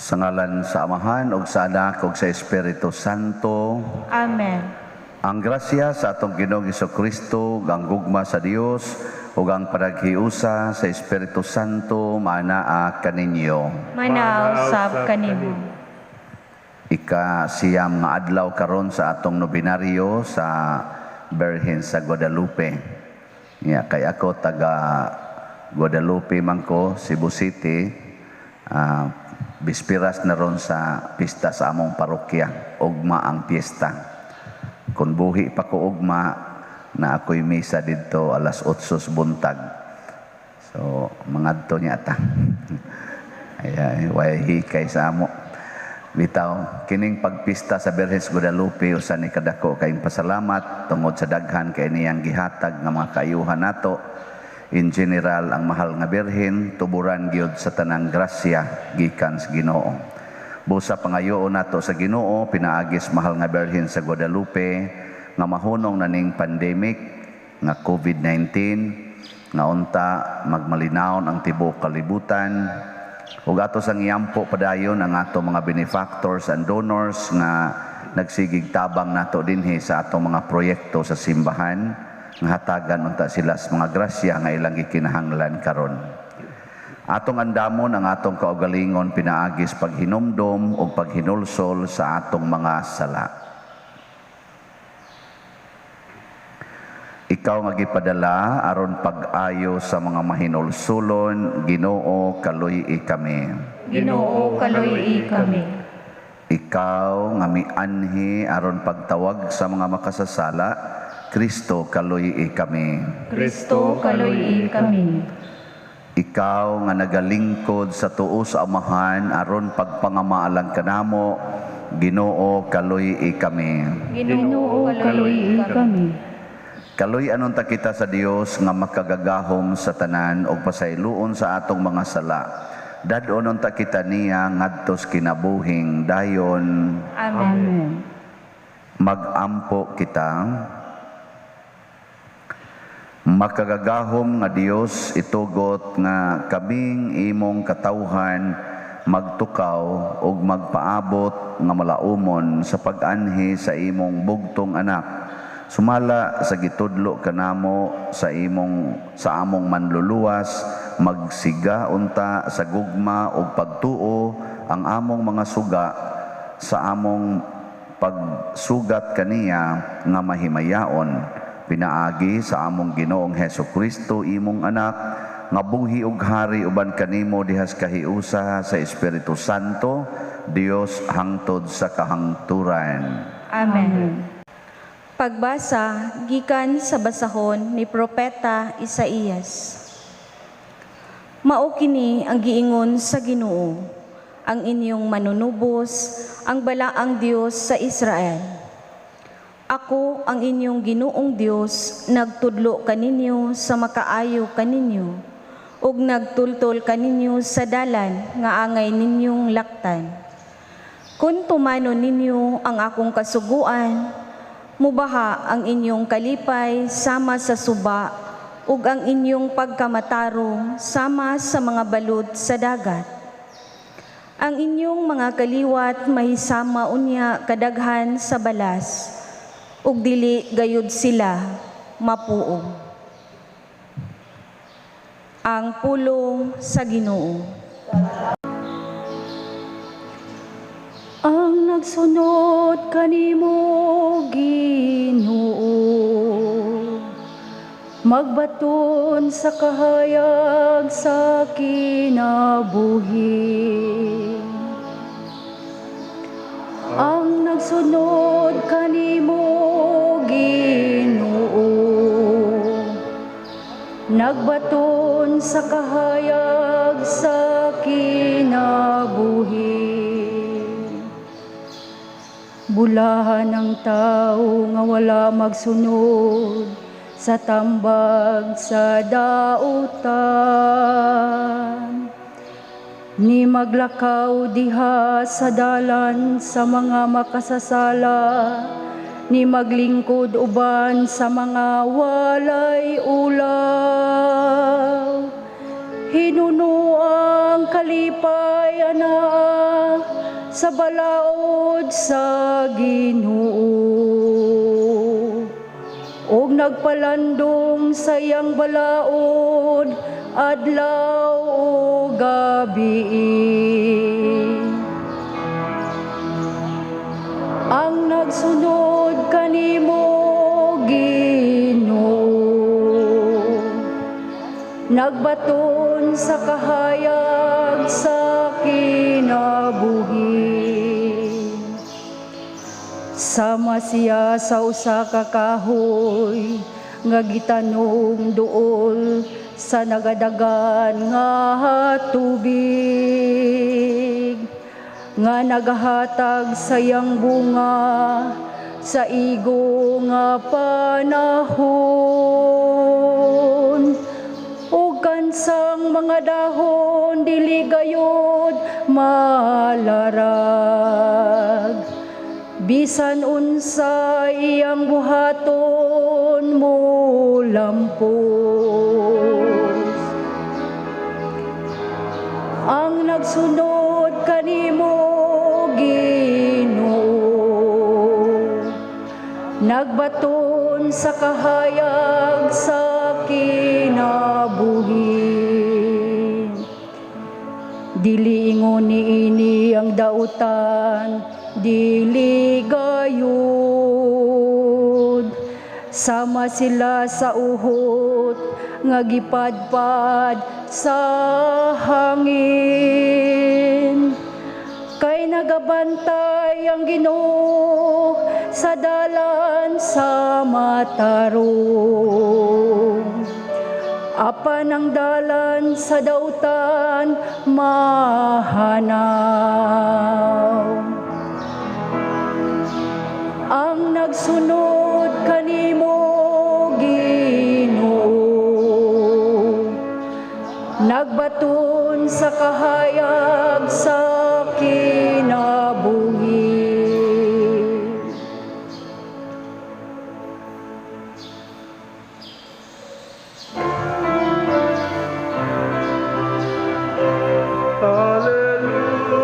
Sa ngalan sa Amahan ug sa Anak ug sa Espiritu Santo. Amen. Ang grasya sa atong Ginoong Kristo, ug ang gugma sa Dios ug ang panaghiusa sa Espiritu Santo maanaa kaninyo. Manaw sab kanimo. Ika-9 nga adlaw karon sa atong nobinaryo sa Birhen sa Guadalupe. Ya, kay ako taga Guadalupe man ko, Cebu City. Bispiras na ron sa pista sa among parokya, ugma ang piyesta. Kung buhi pa ko ugma, na ako'y misa didto alas 8 buntag. So, mangadto niya ta. Ay, way hikay sa amo. Bitaw, kining pagpista sa Birhen sa Guadalupe usa ni kadako kayong pasalamat tungod sa daghan kay niyang gihatag nga mga kaayuhan nato. In general, ang mahal nga Birhen tuburan gyud sa tanang grasya gikan sa Ginoo. Busa pangayoon nato sa Ginoo pinaagis mahal nga Birhen sa Guadalupe nga mahunong na ning pandemic nga COVID-19, nga unta magmalinawon ang tibuok kalibutan, ug ato sang iampo padayon ang ato mga benefactors and donors nga nagsigig tabang nato dinhi sa atong mga proyekto sa simbahan, nga hatagan unta sila sa mga grasya nga ilang gikinahanglan karon. Atong andamon ang atong kaugalingon pinaagis paghinumdom ug paghinulsol sa atong mga sala. Ikaw nga gipadala aron pag-ayo sa mga mahinulsulon, Ginoo, kaluy-i kami. Ginoo, kaluy-i kami. Ikaw nga mianhi aron pagtawag sa mga makasasala, Kristo, kaluy-i kami. Kristo, kaluy-i kami. Ikaw nga nagalingkod sa tuo sa Amahan aron pagpangamaalang kanamo, Ginoo, kaluy-i kami. Ginoo, kaluy-i kami. Kaluy anon ta kita sa Dios nga makagagahom sa tanan og pasayloon sa atong mga sala. Dad-onon ta kita niya ngadtos kinabuhing dayon. Amen. Magampo kita. Makagagahom nga Dios, itugot nga kaming imong katawhan magtukaw ug magpaabot nga malaumon sa pag-anhi sa imong bugtong anak. Sumala sa gitudlo kanamo sa imong sa among manluluwas, magsiga unta sa gugma ug pagtuo ang among mga suga sa among pagsugat kaniya nga mahimayaon, pinaagi sa among Ginoong Hesus Kristo, imong anak, nga buhi ug hari uban kanimo dihas kahiusa sa Espiritu Santo, Dios hangtod sa kahangturan. Amen. Pagbasa gikan sa basahon ni Propeta Isaías. Mao kini ang giingon sa Ginoo, ang inyong manunubos, ang balaang Dios sa Israel. Ako ang inyong Ginoong Dios, nagtudlo kaninyo sa makaayo kaninyo, ug nagtultol kaninyo sa dalan nga angay ninyong laktan. Kung tumanon ninyo ang akong kasuguan, mubaha ang inyong kalipay sama sa suba, ug ang inyong pagkamatarong sama sa mga balud sa dagat. Ang inyong mga kaliwat mahisama unya kadaghan sa balas, ug dili gayud sila mapuog. Ang pulong sa Ginoo. Ang nagsunod kanimo, Ginoo, magbaton sa kahayag sa kinabuhi. Ang nagsunod kanimo, Ginoo, nagbaton sa kahayag sa kinabuhi. Bulahan ang tao nga wala magsunod sa tambag sa dautan, ni maglakaw diha sa dalan sa mga makasasala, ni maglingkod uban sa mga walay ulaw. Hinuno ang kalipay anaa sa balaod sa Ginoo ug nagpalandong sa iyang balaod adlaw ug gabi. Ang nagsunod kanimo, Ginoo, nagbaton sa kahayag sa kinabuhi. Sama siya sa usa ka kahoy nga gitanom duol sa nagadagan nga tubig, nga nagahatag sa iyang bunga sa igo nga panahon, ug kansang mga dahon dili gayod malarag. Bisan unsa iyang buhaton molampos. Ang nagsunod kanimo, Ginoo, nagbaton sa kahayag sa kinabuhi. Dili ingon niini ang dautan, dili gayud. Sama sila sa uhot nga gipadpad sa hangin. Kay nagabantay ang Ginoo sa dalan sa matarong, apan ang dalan sa dautan mahanaw. Ang nagsunod kanimo, Ginoo, nagbaton sa kahayag sa kinabuhi. Alleluia,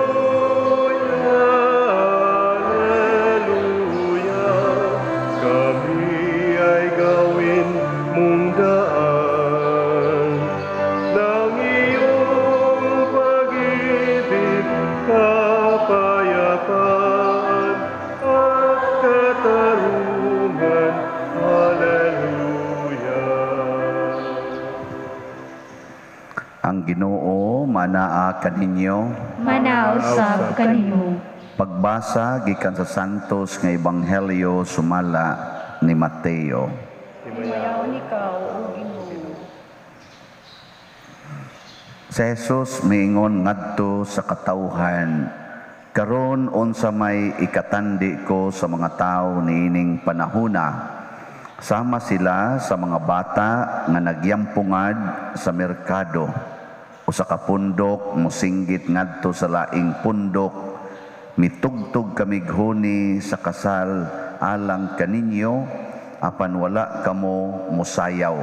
Alleluia, kami ay gawin mong daan ng iyong pag-ibig, kapayapaan at katarungan. Alleluia. Ang Ginoo manaa kaninyo. Manaa usab kanimo. Pagbasa gikan sa Santos nga Ebanghelyo sumala ni Mateo. Himayaon ikaw, O Ginoo. Si Jesus miingon ngadto sa katawhan, karon unsa may ikatandi ko sa mga tawo niining panahona? Sama sila sa mga bata nga nagyampungad sa merkado. Usa ka pundok mosinggit ngadto sa laing pundok, mitugtog kamig huni sa kasal alang kaninyo, apan wala kamo mosayaw.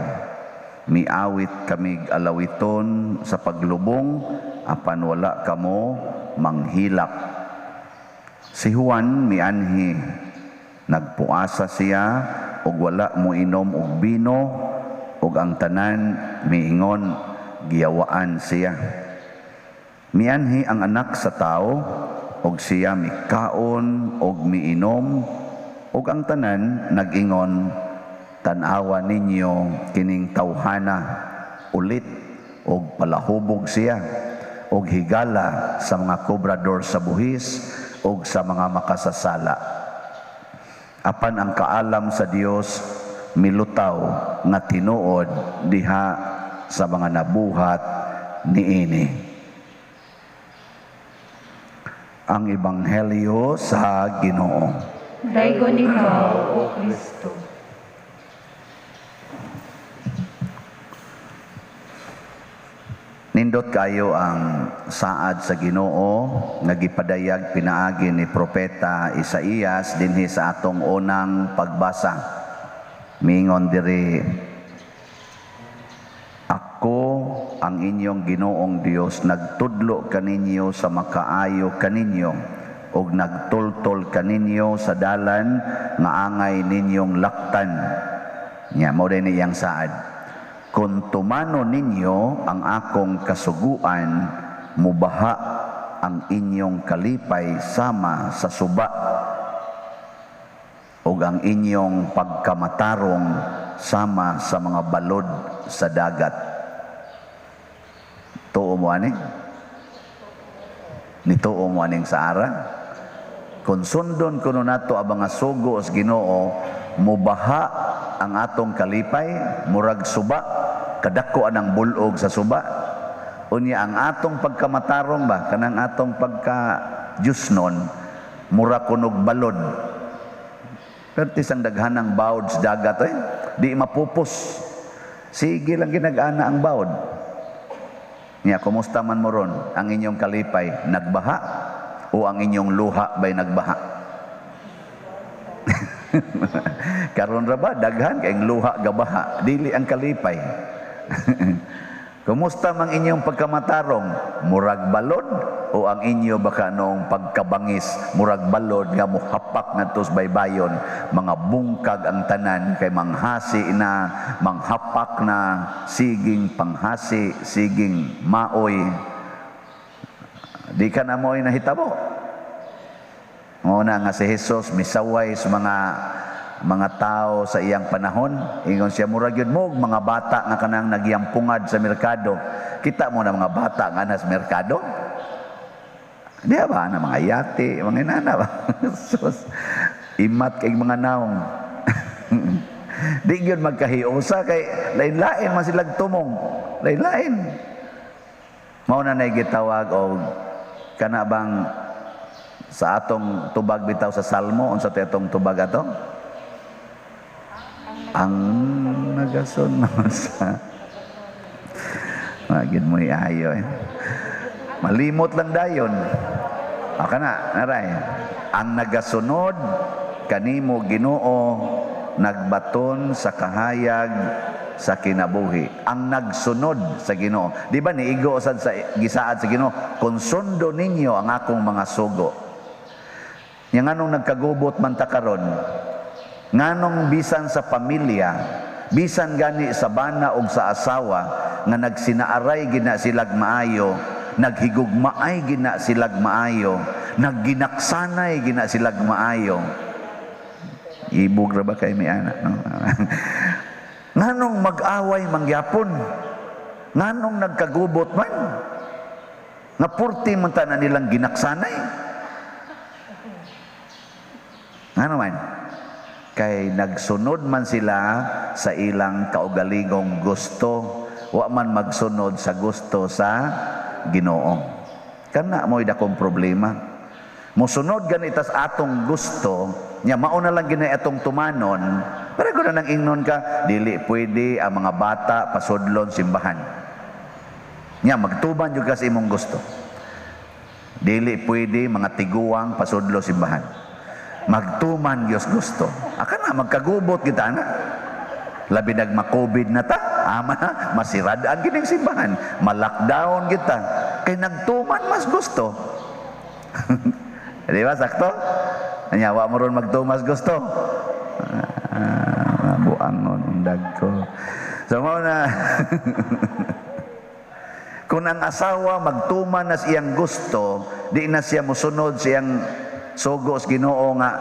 Miawit kamig alawiton sa paglubong, apan wala kamo manghilak. Si Juan mianhi, nagpuasa siya ug wala moinom og bino, ug ang tanan miingon giyawaan siya. Mianhi ang anak sa tao, og siya mikaon og miinom, ug ang tanan nag-ingon, tan-awa ninyo kining tawhana, ulit og palahubog siya, og higala sa mga kobrador sa buhis og sa mga makasasala. Apan ang kaalam sa Dios milutaw nga tinuod diha sa mga nabuhat niini. Ang Ebanghelyo sa Ginoo. Daygon ikaw, O Kristo. Nindot kayo ang saad sa Ginoo nga gipadayag pinaagi ni Propeta Isaías dinhi sa atong unang pagbasa. Miingon diri, Ako ang inyong Ginoong Dios, nagtudlo kaninyo sa makaayo kaninyo. ug nagtultol kaninyo sa dalan nga angay ninyong laktan. Nya mao din iyang saad. Kung tumano ninyo ang akong kasuguan, mubaha ang inyong kalipay sama sa suba ug ang inyong pagkamatarong sama sa mga balod sa dagat. Tuo mo ani? Nituo mo aning saara? Kung sundon kuno nato ang mga sugo sa Ginoo, mubaha ang atong kalipay, murag suba, kadako anang bulog sa suba. Unya ang atong pagkamatarong ba, kanang atong pagka Diyosnon, mura kunog balod. Pertis ang daghanang bawod sa dagat, eh, di mapupos. Sige lang ginag-ana ang bawod. Nya, kumusta man mo ron ang inyong kalipay, nagbaha o ang inyong luha ba'y nagbaha? Karon ra ba daghan kay luha gabaha, dili ang kalipay. Kumusta mang inyong pagkamatarong, murag balod o ang inyo baka noong pagkabangis, murag balod nga mohapak ngadto sa baybayon, mga bungkag ang tanan kay manghasi na, manghapak na, siging panghasi, siging maoy. Di ka na mo'y nahitabo. Nguna nga si Jesus misaway sa mga tao sa iyang panahon. Ingon siya, murag yun mo mga bata nga kanang nagyampungad sa merkado. Kita mo na mga bata nga nas merkado? Di ba na mga yati, mga inana ba? Sus, imat kay mga naong. Di yun magkahiusa kay lain-lain man silag tumong. Lain-lain. Mao na nay gitawag og kana bang sa atong tubag bitaw sa Salmo, unsa tay atong tubag ato? Ang nagasunod sa magid mo iayo eh. Malimot lang dayon. O kana, naray. Ang nagasunod kanimo Ginoo nagbaton sa kahayag sa kinabuhi. Ang nagsunod sa Ginoo. Di ba niigo sad sa gisaad sa Ginoo, kung sundo ninyo ang akong mga sugo. Nya nganong nagkagubot man ta karon? Nganong bisan sa pamilya, bisan gani sa bana og sa asawa nga nagsinaaray gina silag maayo, naghigugmaay gina silag maayo, nagginaksanay gina silag maayo. Ibog ra ba kay mi ana, no? Nganong mag-away mangyapon? Nganong nagkagubot man? Nga purti man ta na nilang ginaksanay. Ngano man? Kay nagsunod man sila sa ilang kaugalingong gusto, wa man magsunod sa gusto sa Ginoo. Kana mo'y dakong problema. Mosunod ganita sa atong gusto, nya mao na lang gina atong tumanon, para ko na nang ingnon ka, dili pwede ang mga bata pasudlon simbahan. Nya magtuban jud ka sa imong gusto. Dili pwede mga tiguang pasudlo simbahan. Magtuman Dios gusto. Aka na magkagubot kita na. Labi nagma-COVID na ta, ama na, masiradaan gining simbahan, ma-lockdown kita. Kay nagtuman mas gusto. Di ba sakto? Anya wa mo ron magtumas gusto. Buangon undag ko. So mao na kung ang asawa magtuman na siyang gusto, di na siya mosunod siyang sugo sa Ginoo nga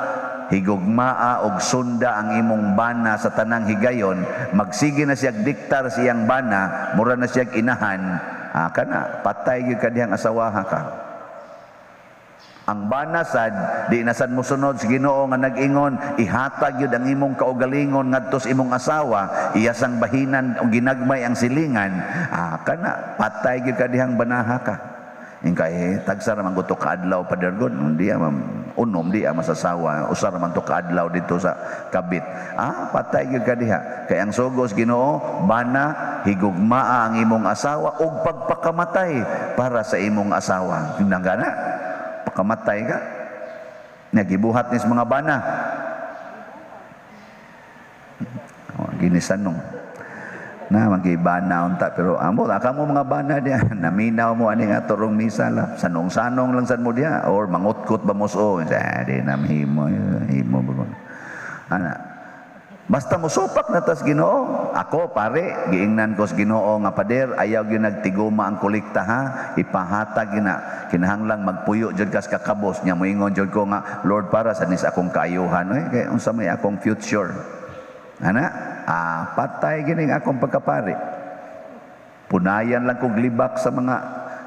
higugmaa og sunda ang imong bana sa tanang higayon, magsige na siyag diktar siyang bana, mura na siyag inahan, kana patay gyud ka dihang asawaha ka. Ang bana sad di na sad mosunod sa Ginoo nga nag-ingon, ihatag gyud ang imong kaugalingon ngadto sa imong asawa, iya sang bahinan og ginagmay ang silingan, kana patay gyud ka dihang banaha ka. Ingkay tagsa ra man gud to kaadlaw padergon, di unom di masasawa, usa ra man to kaadlaw dito sa kabit. Patay gyud ka diha. Kay ang sugo sa Ginoo, bana higugmaa ang imong asawa og pagpakamatay para sa imong asawa. Tingnan na. Pakamatay ka. Nagibuhat ni sa mga bana. Oh, ginisanong. Na magibana unta, pero amo ka mo mga bana diya, naminaw mo ani nga turong misa la, sanong-sanong lang sad mo diya or mangutkot ba mo so di na himo himo ana. Basta mosupak na tas Ginoo. Ako pare, giingnan ko sa Ginoo nga, "Pader, ayaw gyud nagtiguma ang kolekta ha, ipahatag gina. Kinahanglang magpuyo jud kas kakabos." Nya moingon jud ko nga, "Lord, para sa nis akong kaayuhan oy, kay unsa may akong future?" Ana, patay gining akong pagkapari. Punayan lang kog libak sa mga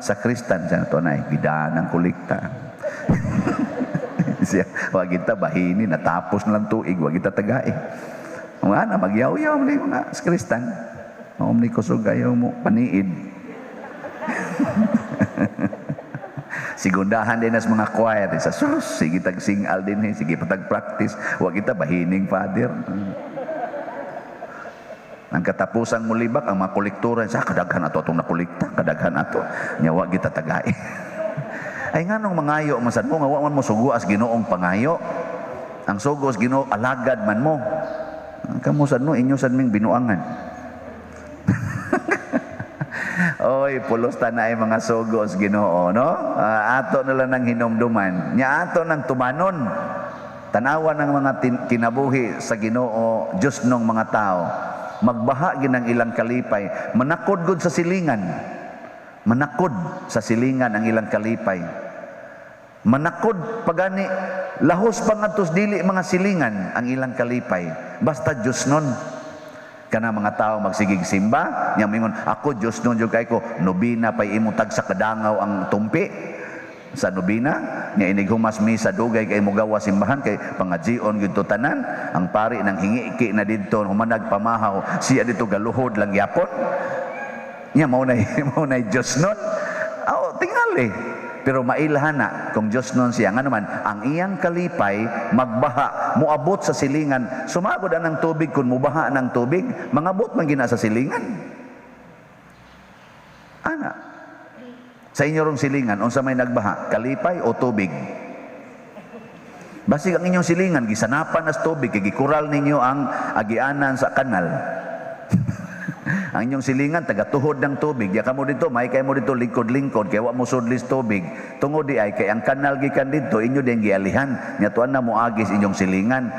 sakristan sa to nay gidaan ang kolekta. Siya, wag kita bahini, natapos na lang tuig, wag kita tagai. Mga ana, magyaw-yaw ni mga sakristan. Mao ni kusog ayaw mo paniid. Sigundahan din as mga choir sa sus, sige tag singal din eh, sige patag practice, wag kita bahining, Father. Ang katapusang mulibak ang mga kolektora sa kadaghan ato atong nakolekta, kadaghan ato. Nya wa kita tagai. Ay, nganong mangayo man sad mo nga wa man mo sugo as Ginoong pangayo? Ang sugo as Ginoo, alagad man mo. Kamo sad no, inyo sad ming binuangan. Oy, pulos ta na ay mga sugo sa Ginoo, no? Ato na lang ng hinumduman. Nya ato nang tumanon. Tanawan ng mga kinabuhi sa Ginoo, Diyos nung mga tao. Magbaha ginang ilang kalipay. Manakod gud sa silingan. Manakod sa silingan ang ilang kalipay. Manakod pagani lahos pa ngadtos dili mga silingan ang ilang kalipay. Basta Diyos nun. Kana mga tao magsigig simba, nya mingon, "Ako Diyos nun jud kay ko." Nobina pay imong tag sa kadangaw ang tumpi. Sa nobina, nya inig humas misa dugay kay mo gawa simbahan kay pangajion gyud to tanan. Ang pari nang hingiki na didto humanag pamahaw, siya dito galuhod lang yapon. Nya mao nay Diyos nun. Aw, tingali. Pero mailhan na kung Diyos nun siya. Nga naman, ang iyang kalipay, magbaha, muabot sa silingan. Sumagod ang tubig, kung mubaha ng tubig, mangabot man gina sa silingan. Ana. Sa inyo rong silingan, unsa may nagbaha? Kalipay o tubig? Basig ang inyong silingan, gisanapan nas tubig, kay gikural ninyo ang agianan sa kanal. Ang inyong silingan, tagatuhod ng tubig. Ya kamo dito, may kay mo dito lingkod-lingkod, kay wa mo sudlis tubig. Tungod di ay, kay ang kanal gikan dito, inyo din gialihan. Nya tuan na moagis inyong silingan.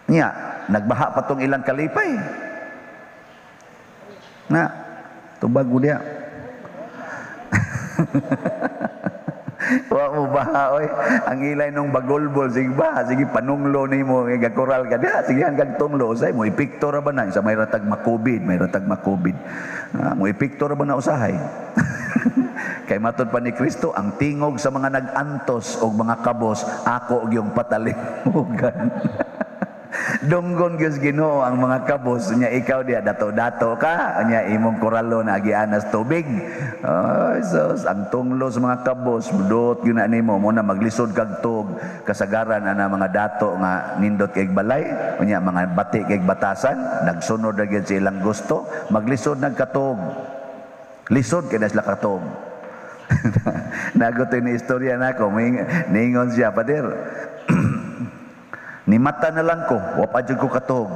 Nya, nagbaha pa tong ilang kalipay. Na, tubag mo diya. Wa mo baha oy. Ang ilay nung bagulbol sige ba, sige panunglo nimo nga gakoral ka diha, sige hanggang tunglo usay mo ipiktor ra ba na sa may ratag makubid, may ratag makubid. Mo ipiktor ra ba na usahay? Kay matud pa ni Kristo, ang tingog sa mga nag-antos og mga kabos ako og yung patalimugan. Dunggon gyud Ginoo ang mga kabos nya, ikaw diha dato-dato ka nya imong koralo na agianas tubig. Ay sus, ang tunglo sa mga kabos dot gyud na nimo mo na maglisod kag tug kasagaran ana mga dato nga nindot kay balay unya mga bati kay batasan nagsunod ra gyud sa ilang gusto, maglisod nagkatug, lisod kay na sila katug. Nagutoy ni istorya nako, niingon siya, "Pader, ni mata na lang ko, wa pa jud ko katog."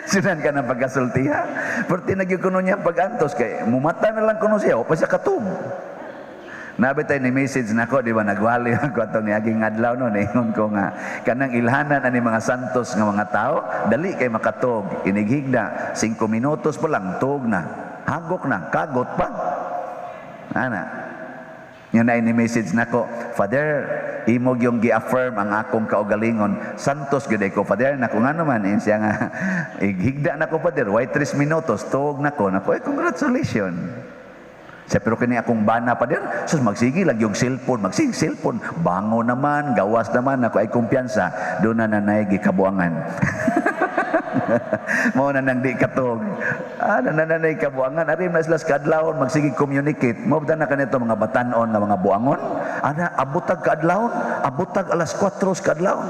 Sinan ka ng pagkasultiha. Pero tinagyo ko niya pag-antos, kay mumata na lang kuno siya, wa pa siya katog. Nabi tayo ni message nako, di ba, nagwali ako atong niaging adlaw no, niingon ko nga, kanang ilhanan ani mga santos nga mga tao, dali kay makatog, inighigda, 5 minutos pa lang, tog na, hagok na, kagot pa. Ana. Yan na ini message nako, "Father, imog yung gi-affirm ang akong kaugalingon. Santos gyud ko, Father." Nako, ngano man eh, siya nga ighigda nako, Father, way 3 minutos tuog nako. Nako, eh, congratulations. Siya, pero kini akong bana, Father, sus, magsige lang yung cellphone, magsige cellphone, bango naman, gawas naman. Nako, ay kumpiyansa, doon na nanay gikabuangan. Mao na nang di katog. Na nanay kabuangan, ari na sila sa kaadlawon magsige communicate. Mao ba na kanito mga batan-on nga mga buangon? Ana abutag kaadlawon, abutag alas 4 sa kaadlawon.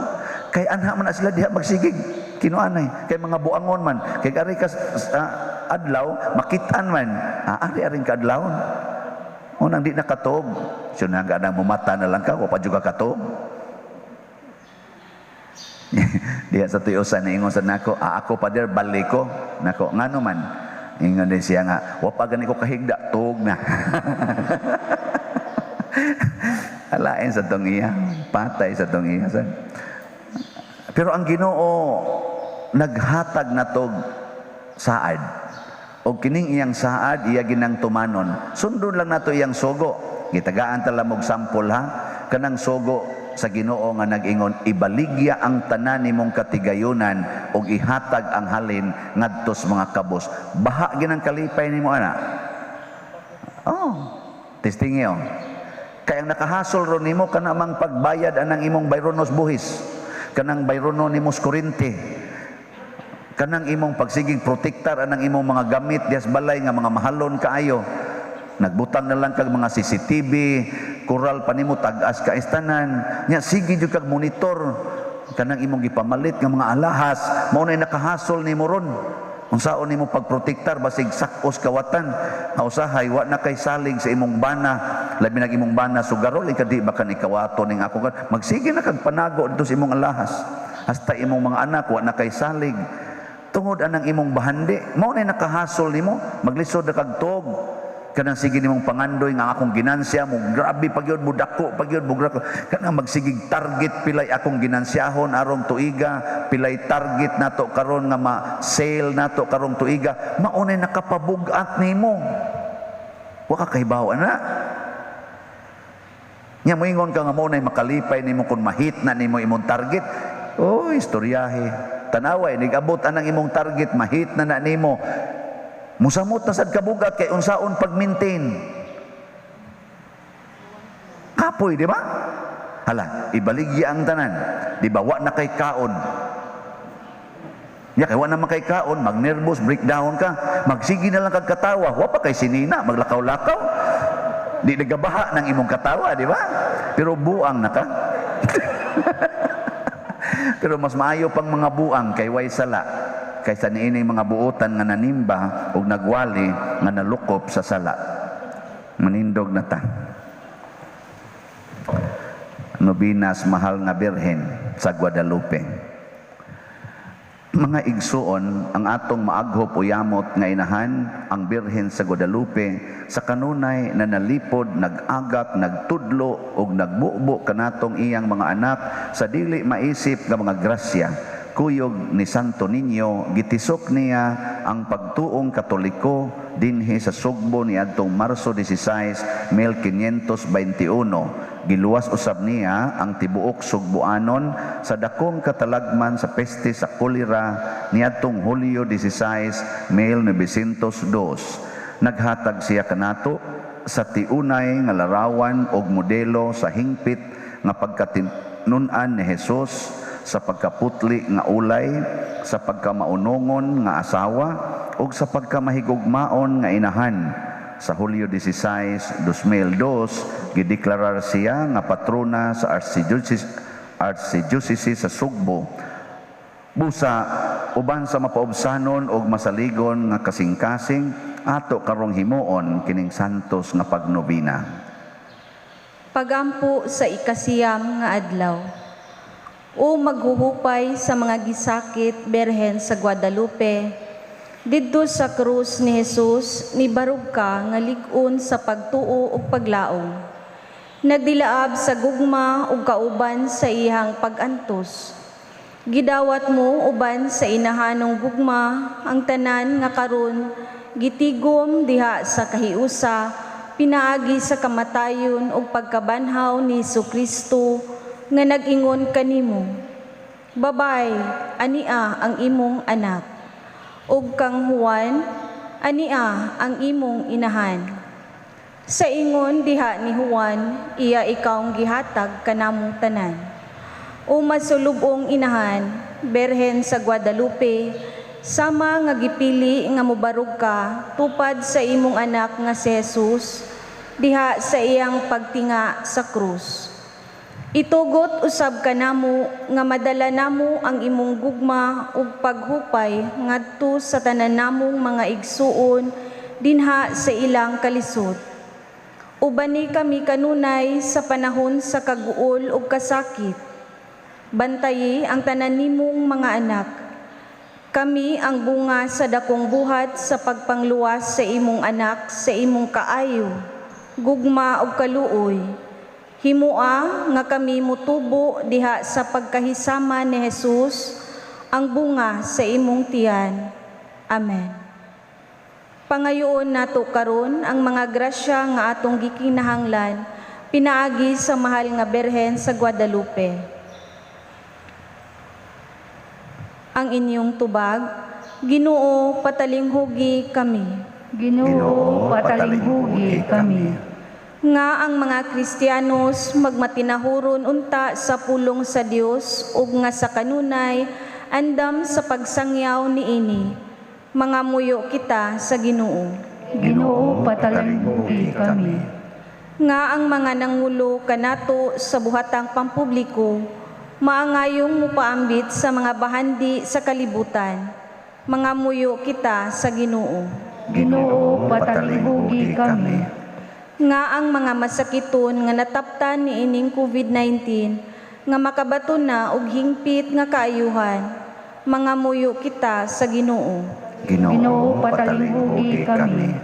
Kay anha man na sila diha magsigig kinuanay, kay mga buangon man. Kay ari ka adlaw makitaan man. Ari aring kaadlawon. Unang di nakatog. Sunang ka nang mumata na lang ka, wa pa jud ka katog. Diha sa tuyosan, ingon sa nako, "Ah, ako, Pader, balik ko." Nako, ngano man? Ingon din siya nga, "Wa pa gani ko kahigda, tuog na." Alain sa tong iya, patay sa tong iya. Pero ang Ginoo naghatag natog saad. Og kining iyang saad, iya ginang tumanon. Sundon lang nato iyang sugo. Gitagaan ta lang og sample ha. Kanang sugo sa Ginoo nga nag-ingon, "Ibaligya ang tanan nimong katigayunan og ihatag ang halin ngadto sa mga kabos." Baha ginang kalipay nimo ana. Oh, testingi oh. Kay ang nakahasol ron nimo kana mang pagbayad anang imong bayronos buhis, kanang bayrono nimo sa kuryente, kanang imong pagsiging protektar anang imong mga gamit dias balay nga mga mahalon kaayo. Nagbutang na lang kag mga CCTV, kural pa nimo tag-as ka istanan. Nya sige jud kag monitor kanang imong gipamalit nga mga alahas, mao nay nakahasol nimo ron. Unsaon nimo pagprotektar basig sak-os kawatan, nga usahay wa na kay salig sa imong bana, labi nag imong bana sugarol, ika di ba kan ikawato ning ako kan magsige na kag panago dito sa imong alahas. Hasta imong mga anak wa na kay salig tungod anang imong bahandi, mao nay nakahasol nimo, maglisod na kag tuog. Kanang sige nimong pangandoy nga akong ginansya mo grabe pa gyud, mo dako pa gyud mo grako, kanang magsigig target pilay akong ginansyahon arong tuiga, pilay target nato karon nga ma-sale nato karong tuiga, mao nay nakapabug-at nimo. Wa ka kahibaw ana. Nya moingon ka nga mao nay makalipay nimo kun mahit na nimo imong target. Oh, istoryahe. Tanaway nigabot anang imong target, mahit na na nimo. Musamot na sad kabugat kay unsaon pag-maintain. Kapoy, di ba? Hala, ibaligya ang tanan. Di ba, wa na kay kaon. Ya, kay wa na man kay kaon, mag-nervous, breakdown ka. Magsige na lang kag katawa. Wa pa kay sinina, maglakaw-lakaw. Di nagabaha ng imong katawa, di ba? Pero buang na ka. Pero mas maayo pang mga buang kay way sala kaysa niining mga buotan nga nanimba og nagwali nga nalukop sa sala. Manindog na ta. Nobinas, mahal nga Birhen sa Guadalupe. Mga igsuon, ang atong maaghop o yamot nga inahan, ang Birhen sa Guadalupe, sa kanunay na nalipod, nag-agak, nagtudlo ug nagbubo kanatong iyang mga anak sa dili maisip nga mga grasya. Kuyog ni Santo Niño, gitisok niya ang pagtuong Katoliko dinhi sa Sugbo niadtong Marso 16, 1521. Giluwas usab niya ang tibuok Sugboanon sa dakong katalagman sa peste sa kolera niadtong Hulyo 16, 1902. Naghatag siya kanato sa tiunay nga larawan og modelo sa hingpit nga pagkatinun-an ni Jesus sa pagkaputli nga ulay, sa pagkamaunongon nga asawa, ug sa pagkamahigugmaon nga inahan. Sa Hulyo 16, 2002, gideklarar siya nga patrona sa Archdiocese sa Sugbo. Busa, uban sa mapaubsanon og masaligon nga kasing-kasing, ato karong himuon kining santos nga pagnobina. Pagampo sa 9 nga adlaw. O maghuhupay sa mga gisakit, Berhen sa Guadalupe, didto sa krus ni Jesus, nibarog ka nga lig-on sa pagtuo ug paglaom. Nagdilaab sa gugma ug kauban sa iyang pag-antos. Gidawat mo uban sa inahanong gugma ang tanan nga karon gitigom diha sa kahiusa, pinaagi sa kamatayon ug pagkabanhaw ni Kristo nga nag-ingon kanimo, "Babay, ania ang imong anak." Ug kang Juan, "Ania ang imong inahan." Sa ingon diha ni Juan, iya ikawng gihatag kanamong tanan. O masulubong inahan, Berhen sa Guadalupe, sama nga gipili nga mobarog ka tupad sa imong anak nga si Jesus, diha sa iyang pagtinga sa krus. Itugot usab kanamo nga madala namo ang imong gugma ug paghupay ngadto sa tanan namong mga igsuon dinha sa ilang kalisod. Ubani kami kanunay sa panahon sa kaguol ug kasakit. Bantayi ang tanan nimong mga anak. Kami ang bunga sa dakong buhat sa pagpangluwas sa imong anak sa imong kaayo, gugma ug kaluoy. Himua nga kami mutubo diha sa pagkahisama ni Jesus, ang bunga sa imong tiyan. Amen. Pangayoon nato karon ang mga grasya nga atong gikinahanglan pinaagi sa mahal nga Birhen sa Guadalupe. Ang inyong tubag, Ginoo, patalinghugi kami. Ginoo, patalinghugi kami. Nga ang mga Kristiyanos magmatinahuron unta sa pulong sa Dios ug nga sa kanunay andam sa pagsangyaw niini. Mga muyo kita sa Ginoo. Ginoo, patalinghugi kami. Nga ang mga nangulo kanato sa buhatang pampubliko maangayong mupaambit sa mga bahandi sa kalibutan. Mga muyo kita sa Ginoo. Ginoo, patalinghugi kami. Nga ang mga masakiton nga nataptan niining COVID-19 nga makabaton na og hingpit nga kaayuhan. Mga muyo kita sa Ginoo. Ginoo, patalinghugi kami.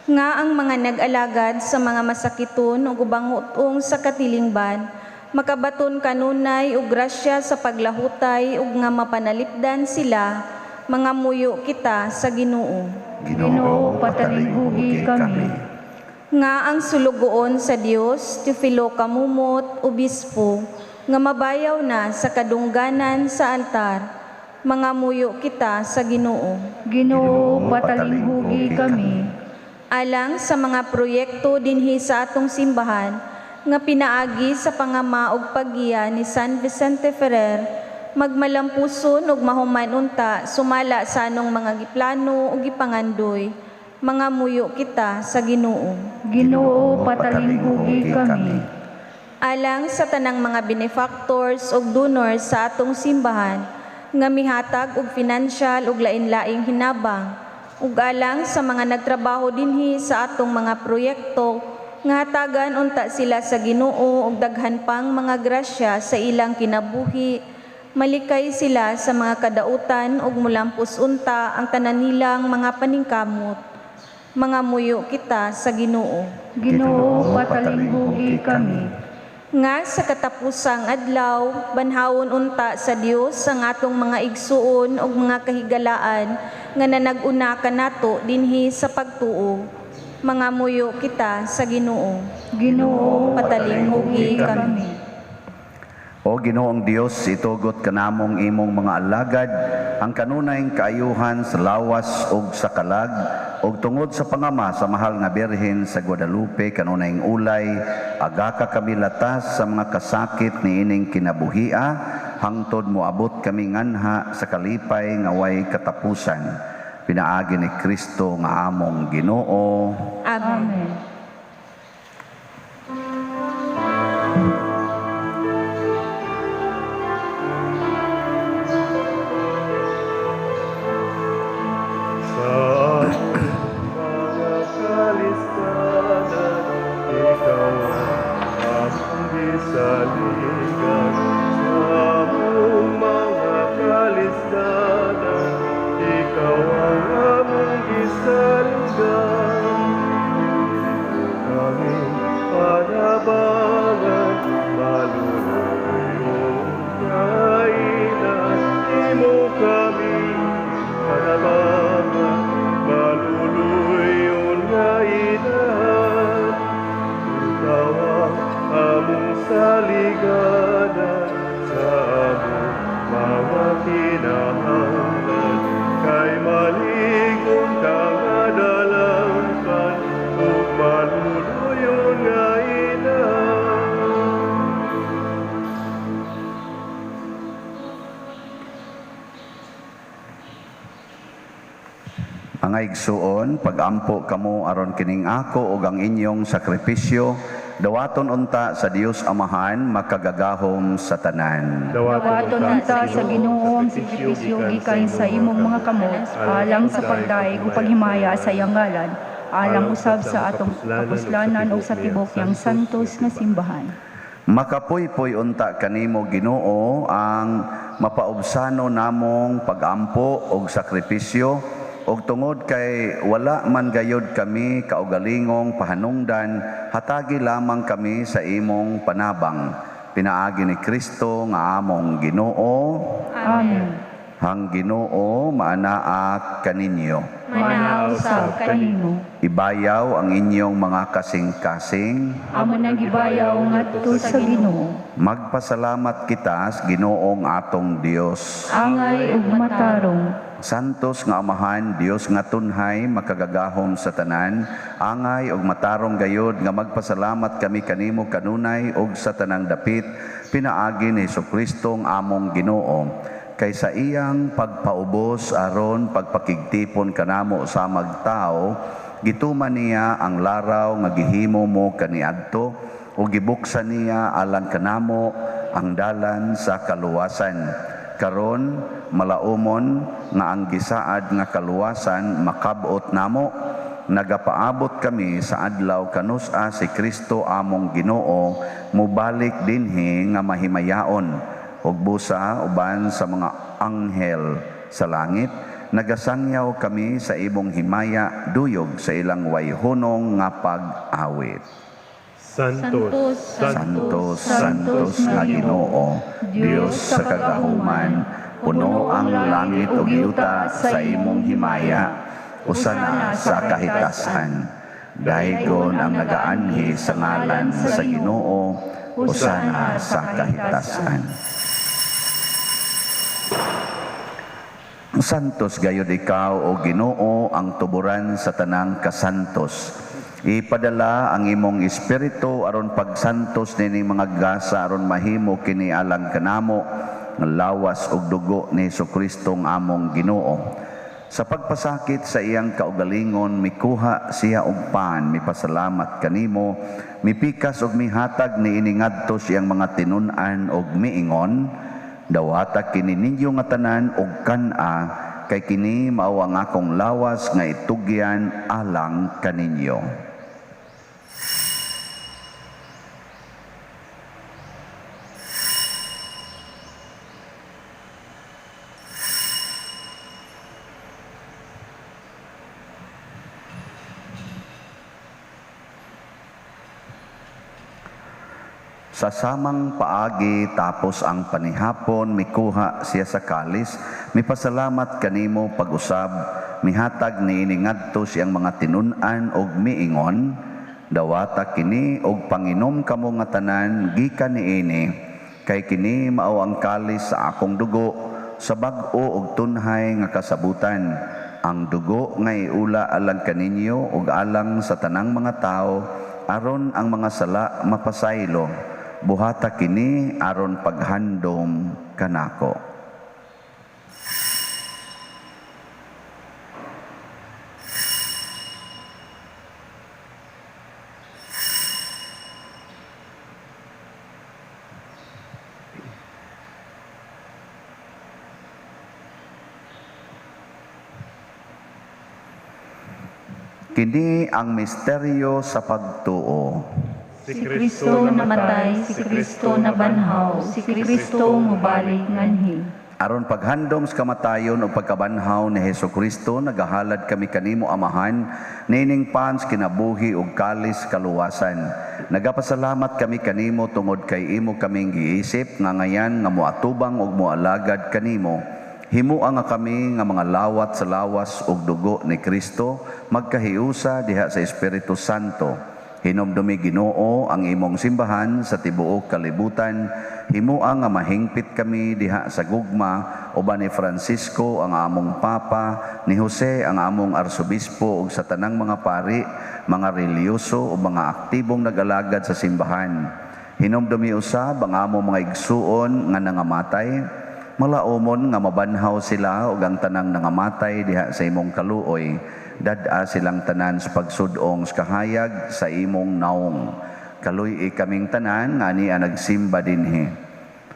Nga ang mga nag-alagad sa mga masakiton ug ubang utong sa katilingban makabaton kanunay og grasya sa paglahutay ug nga mapanalipdan sila. Mga muyo kita sa Ginoo. Ginoo, patalinghugi kami. Nga ang sulugoon sa Dios, Teofilo Camomot, Obispo, nga mabayaw na sa kadungganan sa altar. Mga muyo kita sa Ginoo. Ginoo, patalinghugi kami. Alang sa mga proyekto dinhi sa atong simbahan nga pinaagi sa pangama ug paggiya ni San Vicente Ferrer, magmalampuson ug mahuman unta sumala sa anong mga giplano ug gipangandoy. Mga muyo kita sa Ginoo. Ginoo, patalinghugi kami. Alang sa tanang mga benefactors ug donors sa atong simbahan nga mihatag og financial ug lain-laing hinabang, ug alang sa mga nagtrabaho dinhi sa atong mga proyekto nga hatagan unta sila sa Ginoo og daghan pang mga grasya sa ilang kinabuhi, malikay sila sa mga kadautan ug mulampos unta ang tanan nilang mga paningkamot. Mga muyo kita sa Ginoo. Ginoo, patalinghugi kami. Nga sa katapusang adlaw, banhawon unta sa Dios ang atong mga igsuon ug mga kahigalaan nga nanag-una kanato dinhi sa pagtuo. Mga muyo kita sa Ginoo. Ginoo, patalinghugi kami. O Ginoong Dios, itugot kanamong imong mga alagad ang kanunayng kaayuhan sa lawas ug sa kalag, ug tungod sa pangama sa mahal nga Birhen sa Guadalupe kanunayng ulay, agaka kami latas sa mga kasakit niining kinabuhia, hangtod moabot kami nganha sa kalipay nga way katapusan. Pinaagi ni Kristo nga among Ginoo. Amen. Amen. Sa mga kalistanan, ikaw ang among gisaligan. Sa among mga kalistanan, ikaw ang among gisaligan. Kami panabangan, maluluyon nga ina, imo kami panabangan, maluluyon nga ina. Ikaw ang among saliganan sa among mga kinahanglan, kay maligon ka nga dalangpan ug maluluyon nga ina. Mga igsuon, pagampo kamo aron kining ako ug ang inyong sakripisyo, dawaton unta sa Dios Amahan makagagahom sa tanan. Dawaton unta sa Ginoo ang sakripisyo gikan sa imong mga kamot, alang sa pagdaig ug paghimaya sa iyang ngalan, alang usab sa atong kapuslanan ug sa tibok niyang santos nga simbahan. Makapuypoy unta kanimo Ginoo ang mapaubsano namong pagampo og sakripisyo og tungod kay wala man gayod kami kaugalingong pahanungdan, hatagi lamang kami sa imong panabang. Pinaagi ni Kristo nga among Ginoo. Amen. Ang Ginoo maanaa kaninyo. Manaa usab kanimo. Ibayaw ang inyong mga kasing-kasing. Amo nang gibayaw ngadto sa Ginoo. Magpasalamat kita sa Ginoong atong Dios. Angay ug matarong. Santos nga Amahan, Dios nga tunhay, makagagahom sa tanan, angay ug matarong gayod nga magpasalamat kami kanimo kanunay ug sa tanang dapit, pinaagi ni Hesukristo ang among Ginoo. Kay sa iyang pagpaubos aron pagpakigtipon kanamo sa magtao, gituman niya ang laraw nga gihimo mo kaniadto ug gibuksan niya alang kanamo ang dalan sa kaluwasan. Karon malaumon nga ang gisaad nga kaluwasan makabot namo, nagapaabot kami sa adlaw kanus-a si Kristo among Ginoo mobalik dinhi nga mahimayaon ug busa uban sa mga anghel sa langit. Nagasangyaw kami sa imong himaya duyog sa ilang wayhunong nga pag-awit. Santos, Santos, Santos nga Ginoo, Dios sa kagahuman, puno ang langit ug yuta sa imong himaya, usana sa kahitasan. Daygon ang nagaanhi sa ngalan sa Ginoo, usana sa kahitasan. Santos gayud ikaw o Ginoo, ang tuburan sa tanang kasantos. Ipadala ang imong espiritu aron pagsantos nining mga gasa aron mahimo kini alang kanamo nga lawas ug dugo ni Hesukristo ang among Ginoo. Sa pagpasakit sa iyang kaugalingon, mikuha siya og pan, mipasalamat kanimo, mipikas og mihatag niini ngadto sa iyang mga tinun-an og miingon, dawata kini ninyo nga tanan og kan-a, kay kini mao ang akong lawas nga itugyan alang kaninyo. Sa samang paagi tapos ang panihapon, mikuha siya sa kalis, mipasalamat kanimo pag-usab, mihatag niini ngadto siyang mga tinun-an og miingon, dawata kini og panginom kamo nga tanan gikan niini, kay kini mao ang kalis sa akong dugo, sa bag-o og tunhay nga kasabutan, ang dugo nga iula alang kaninyo ug alang sa tanang mga tawo, aron ang mga sala mapasaylo. Buhata kini aron paghandom kanako. Kini ang misteryo sa pagtuo. Si Kristo namatay, si Kristo nabanhaw, si Kristo mubalik nganhi. Aron paghandom sa kamatayon o pagkabanhaw ni Hesukristo, nagahalad kami kanimo Amahan, nining pans kinabuhi ug kalis kaluwasan. Nagapasalamat kami kanimo tungod kay imo kaming giisip nga ngayan nga moatubang ug moalagad kanimo. Himua nga kami nga mga lawat sa lawas ug dugo ni Kristo, magkahiusa diha sa Espiritu Santo. Hinumdumi Ginoo ang imong simbahan sa tibuok kalibutan. Himua nga mahingpit kami diha sa gugma uban ni Francisco ang among Papa, ni Jose ang among Arsobispo ug sa tanang mga pari, mga relihiyoso ug mga aktibong nag-alagad sa simbahan. Hinumdumi usab ang among mga igsuon nga nangamatay, malaumon nga mabanhaw sila ug ang tanang nangamatay diha sa imong kaluoy. Dad-a silang tanan sa pagsudong sa kahayag sa imong naong. Kaluy-i kaming tanan nga niya nagsimba dinhi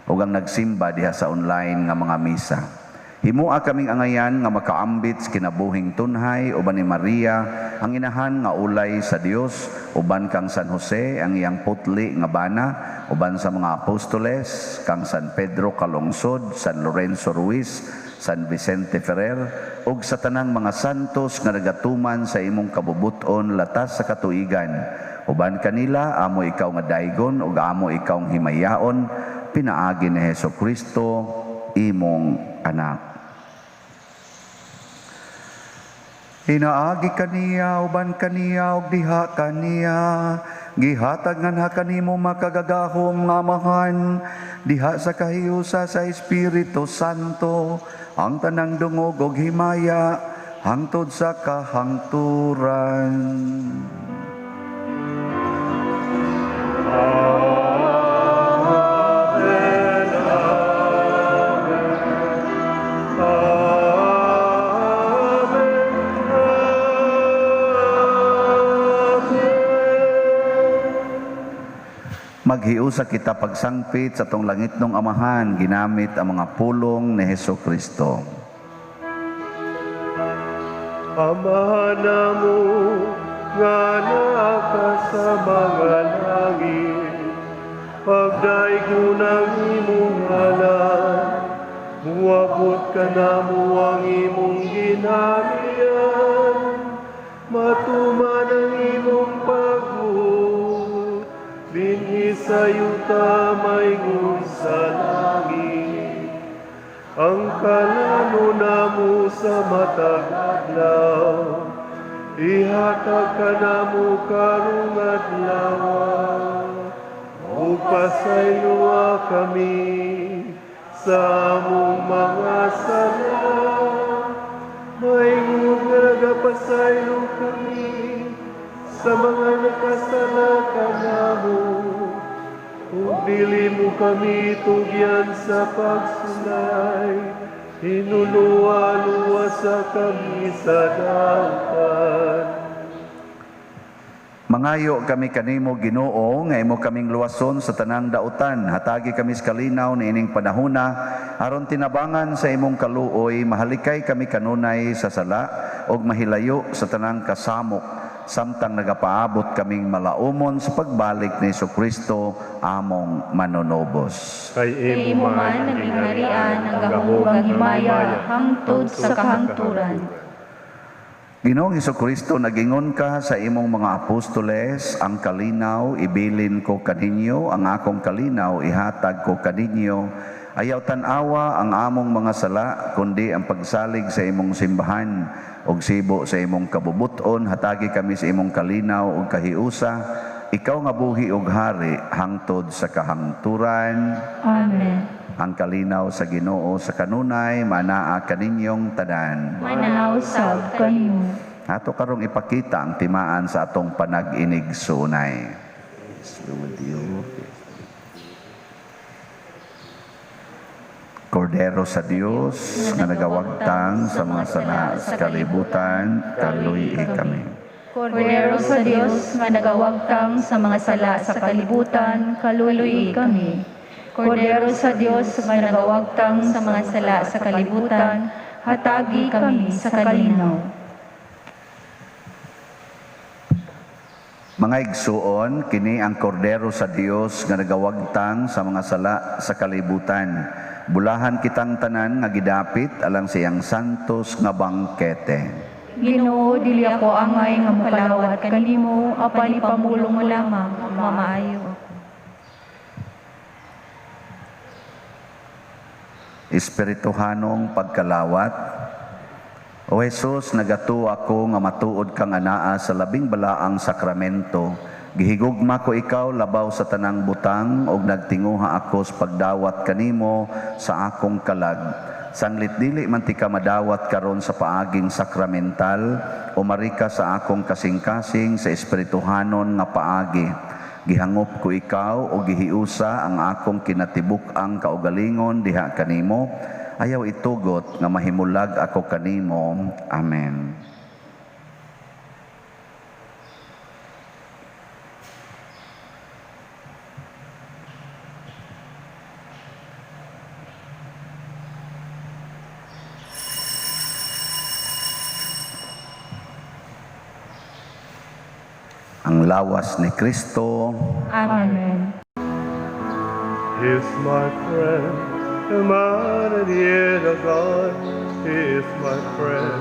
ug ang nagsimba diha sa online nga mga misa. Himua kaming angayan nga makaambit sa kinabuhing tunhay uban ni Maria ang inahan nga ulay sa Dios, uban kang San Jose ang iyang putli nga bana, uban sa mga apostoles kang San Pedro Calungsod, San Lorenzo Ruiz, San Vicente Ferrer, ug sa tanang mga santos nga nagatuman sa imong kabubuton latas sa katuigan. Uban kanila amo ikaw nga daygon ug amo ikaw himayaon, pinaagi ni Hesus Kristo imong anak. Hinaagi kaniya, uban kaniya, ug diha kaniya, gihatag nganha kanimo makagagahom nga Amahan, diha sa kahiusa sa Espiritu Santo, ang tanang dungog ug himaya, hangtod sa kahangturan. Maghiusa kita pagsangpit sa tong langitnong Amahan, ginamit ang mga pulong ni Hesus Kristo. Amahan namo nga naa ka sa mga langit, pagdaygon ang imong ngalan, muabot ka namo ang imong ginharian, matuman ang imong pagbuot, dinhi sa yuta maingon sa langit. Ang kalano namo sa matag adlaw, ihatag kanamo karong adlaw, ug pasayloa kami sa among mga sala, maingon nga nagapasaylo kami sa mga nakasala kanamo. Ug dili mo kami tugyan sa pagsulay, hinuluwa-luwa sa kami sa dautan. Mangayo kami kanimo Ginoo nga imo kaming luwason sa tanang dautan. Hatagi kami sa kalinaw niining panahona aron tinabangan sa imong kaluoy, mahalikay kami kanunay sa sala ug mahilayo sa tanang kasamok, samtang nagapaabot kaming malaumon sa pagbalik ni Jesucristo among manunobos. Kay imo man ang gingharian, ang gahom ug himaya hangtod sa kahangturan. Ginoong Jesucristo, nagingon ka sa imong mga apostoles, ang kalinaw ibilin ko kaninyo, ang akong kalinaw ihatag ko kaninyo. Ayaw tan-awa ang among mga sala, kundi ang pagsalig sa imong simbahan ug sibo sa imong kabubuton. Hatagi kami sa imong kalinaw ug kahiusa. Ikaw nga buhi ug hari hangtod sa kahangturan. Amen. Ang kalinaw sa Ginoo sa kanunay manaa kaninyong tanan. Manaw sab kanimo. Ato karong ipakita ang timaan sa atong panag-inigsunay. Peace be with you. Kordero sa Dios nga nagawagtang sa mga sala sa kalibutan, kaluy kami. Kordero sa Dios nga nagawagtang sa mga sala sa kalibutan, kaluy kami. Kordero sa Dios nga nagawagtang sa mga sala sa kalibutan, hatagi kami sa kalinaw. Mga igsuon, kini ang kordero sa Dios nga nagawagtang sa mga sala sa kalibutan. Bulahan kitang tanan nga gidapit alang siyang santos nga bangkete. Ginoo, dili ako angay nga mokalawat kanimo, apan ipamulong mo lamang, mamaayo ako. Espirituhanong pagkalawat. O Jesus, nagatuo ako nga matuod kang anaa sa labing balaang sakramento. Gihigugma ko ikaw labaw sa tanang butang ug nagtinguha ako sa pagdawat kanimo sa akong kalag. Sanglit dili man ti ka madawat karon sa paaging sakramental, umari ka sa akong kasing-kasing sa espirituhanon nga paagi. Gihangop ko ikaw o gihiusa ang akong kinatibuk-ang kaugalingon diha kanimo. Ayaw itugot nga mahimulag ako kanimo. Amen. Ang lawas ni Kristo. Amen. Is my friend, the man at the end of God is my friend,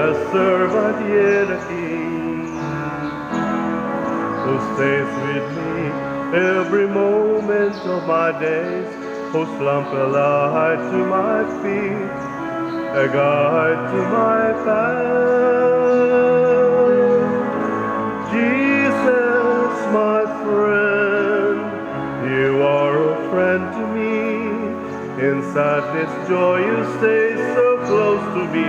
a servant yet a king, who stays with me every moment of my days, whose lamp a light to my feet, a guide to my path. Jesus, my friend, you are a friend to me. In sadness, joy, you stay so close to me.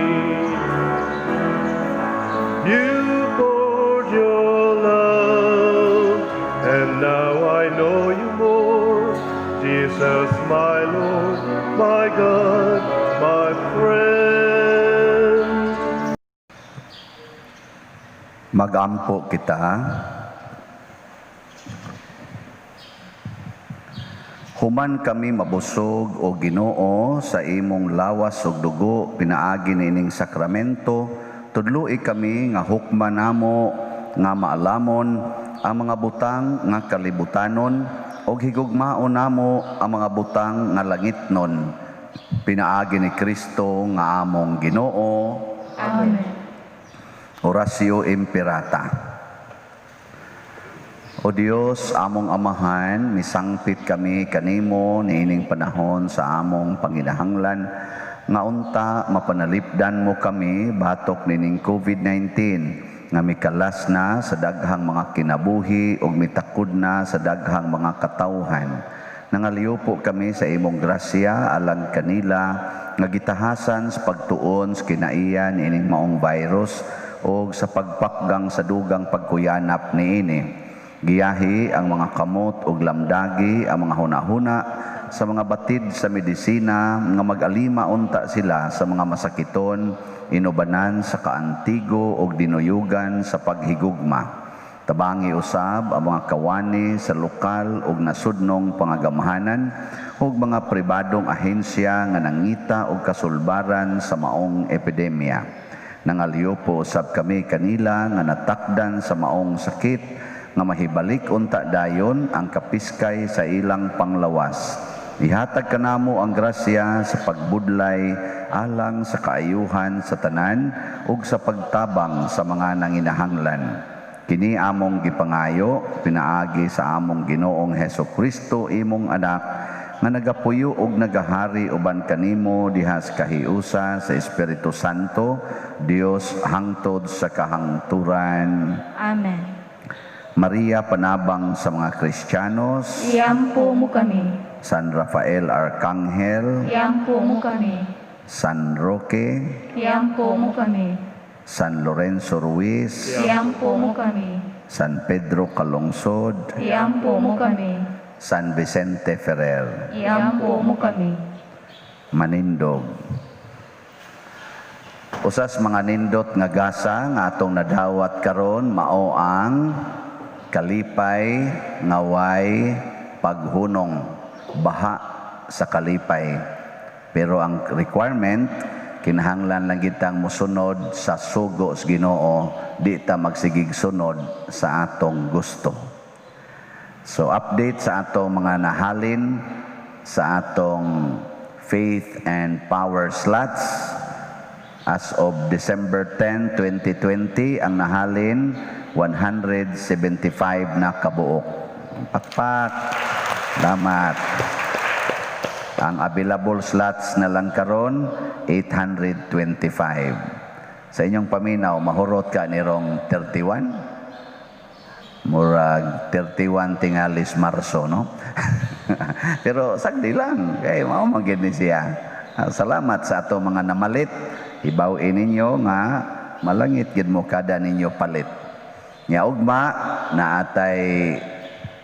You poured your love, and now I know you more. Jesus, my Lord, my God, my friend. Magampo kita. Human kami mabusog, o Ginoo, sa imong lawas ug dugo pinaagi niining sakramento, tudloi kami nga hukma namo nga maalamon ang mga butang nga kalibutanon ug higugmaon namo ang mga butang nga langitnon pinaagi ni Kristo nga among Ginoo. Amen. Oratio Imperata. O Dios, among Amahan, misangpit kami kanimo niining panahon sa among panginahanglan nga unta mapanalipdan mo kami batok nining COVID-19 nga mikalas na sa daghang mga kinabuhi ug mitakod na sa daghang mga katawhan. Nangaliupo kami sa imong grasya alang kanila nga gitahasan sa pagtuon sa kinaiyan ining maong virus o sa pagpakgang sa dugang pagkuyanap niini. Giyahi ang mga kamot ug lamdagi ang mga hunahuna sa mga batid sa medisina nga mag-alima unta sila sa mga masakiton, inubanan sa kaantigo ug dinuyugan sa paghigugma. Tabangi usab ang mga kawani sa lokal ug nasudnong pangagamhanan ug mga pribadong ahensya nga nangita og kasulbaran sa maong epidemya. Nangaliyupo usab kami kanila nga natakdan sa maong sakit nga mahibalik unta dayon ang kapiskay sa ilang panglawas. Ihatag kanamo ang grasya sa pagbudlay alang sa kaayuhan sa tanan ug sa pagtabang sa mga nanginahanglan. Kini among gipangayo pinaagi sa among Ginoong Hesus Kristo, imong anak, nga nagapuyo og nagahari uban kanimo diha sa kahiusa sa Espiritu Santo, Dios hangtod sa kahangturan. Amen. Maria, panabang sa mga Kristiyanos. Iampo mo kami. San Rafael Arcangel. Iampo mo kami. San Roque. Iampo mo kami. San Lorenzo Ruiz. Iampo mo kami. San Pedro Calungsod. Iampo mo kami. San Vicente Ferrer. Iampo mo kami. Manindog. Usas mga nindot nga gasa nga atong nadawat karon mao ang kalipay ngaway paghunong, baha sa kalipay. Pero ang requirement, kinahanglan lang kitang mosunod sa sugo sa Ginoo, di ta magsigig sunod sa atong gusto. So update sa atong mga nahalin sa atong faith and power slots as of December 10, 2020, ang nahalin 175 na kabuok. Pakpak. Salamat. Ang available slots na lang karon 825. Sa inyong paminaw, mahurot ka nirong 31? Murag 31 tingalis Marso, no? Pero sagdi lang, kay mao man gid ni siya. Salamat sa ato mga namalit. Hibaw-in ninyo nga malangit gid mo kada ninyo palit. Nya ugma naatay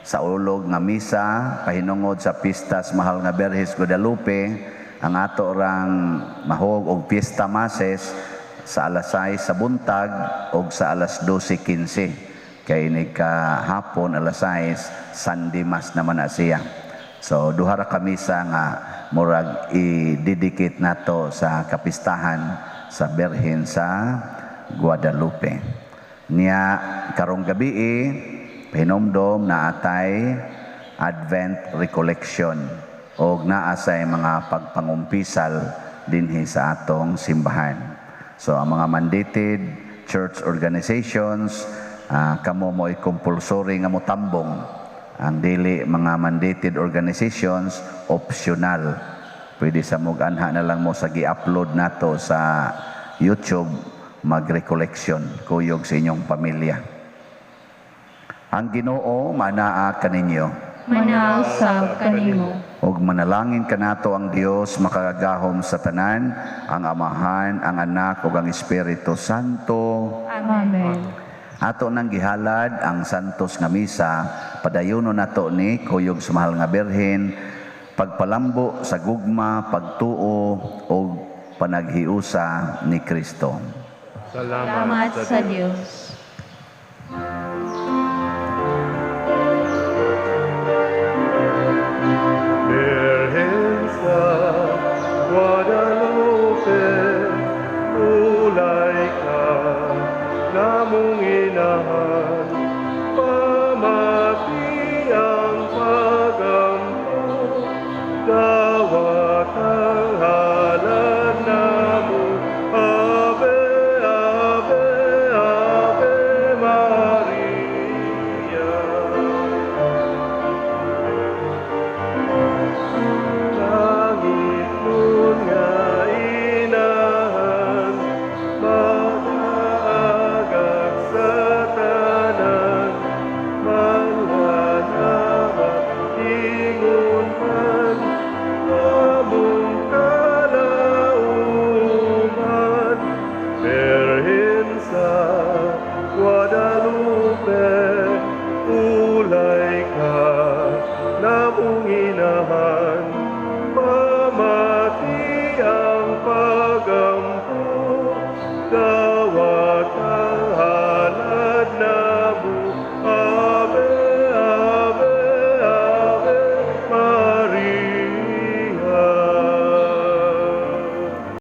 sa ulog nga misa pahinungod sa pistas Mahal nga Berhes Guadalupe, ang ato rang mahog og piyesta mases sa alas 6 sa buntag og sa alas 12:15. Kay ni kahapon alas 6 Sunday Mass naman na siya. So duha ra ka misa nga murag i-dedicate nato sa kapistahan sa Berhen sa Guadalupe. Niya karong gabi pahinomdom na atay Advent Recollection og naa say mga pagpangumpisal dinhi sa atong simbahan. So ang mga mandated church organizations, kamo mo'y compulsory nga motambong. Ang dili mga mandated organizations, optional. Pwede sa mog-anha na lang mo sa gi-upload nato sa YouTube, mag-recollection kuyog sa inyong pamilya. Ang Ginoo manaa kaninyo. Manaa usab kanimo. Ug manalangin kanato ang Dios makagagahom sa tanan, ang Amahan, ang Anak ug ang Espiritu Santo. Amen. Ato nang gihalad ang santos nga misa, padayono nato ni kuyog sa mahal nga Birhen, pagpalambo sa gugma, pagtuo ug panaghiusa ni Kristo. Salamat Salamat sa Dios. Birhen sa Guadalupe, ulay ka namong inahan.